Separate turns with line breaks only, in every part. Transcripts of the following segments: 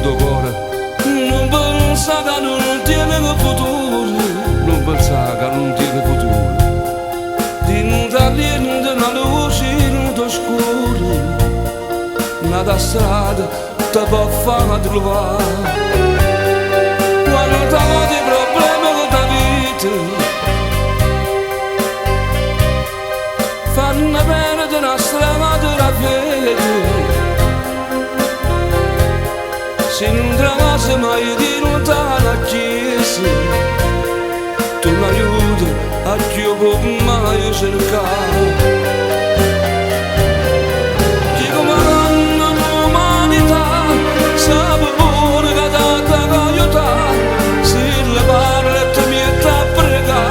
'o core. Nun pensà ca nun tiene futuro, nun pensà ca nun tiene futuro. Dint'a niente na luce 'int' 'o scuro, n'ata strada te po' fa truvà. Quanta vote 'e problemi d' 'a vita fanno perdere 'a strada d' 'a fede. Si nun trase maje dint' 'a na chiesa, tu l'aiuto a chi 'o può maje cercà. Chi comanda l'umanità sape pure ca t'ha da aiutà. Si le parle e te miette a pregà,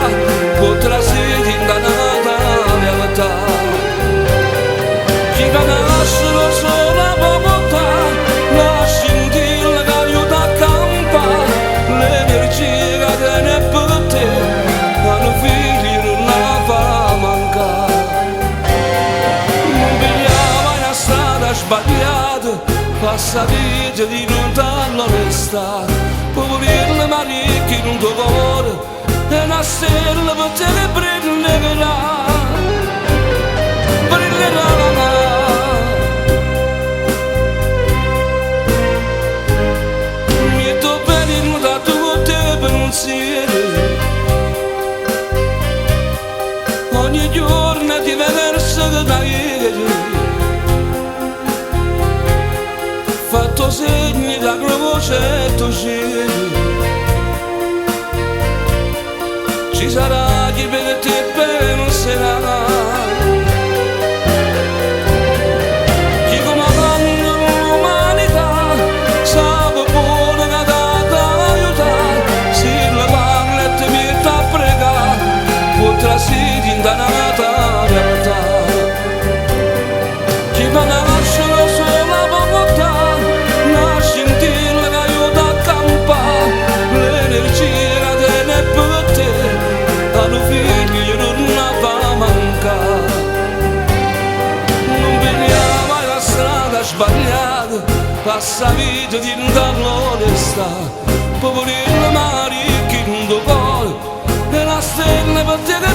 può trasì dint' 'a n'ata realtà. Chi canasce lo sole può portà, na scintilla che aiuta a campà, l'energia che tiene per te, a nu figlio nun 'a fa mancà. Nun piglià mai 'na strada sbagliata, passa 'a vita dint' all'onestà, puveriello ma ricco dint' 'o core, e na stella pe te che brillerà, brillerà. Miette 'o bene dint' a tutt' 'e pensieri, ogni giorno è diverso da ieri, fatto segno da croce e tu cielo, ci sarà chi per te penserà. Chi comanda l'umanità sape pure ca t'ha da aiutà, si le parle e te miette a pregà, può trasì dint' 'a n'ata realtà. Chi fa nascere 'o sole po' portà, na scintilla che aiuta a campà, l'energia che tiene per te, a nu figlio nun 'a fa mancà. Nun piglià mai la strada sbagliata, passa 'a vita dint' all'onestà, puveriello ma ricco dint' 'o core, e na stella pe te che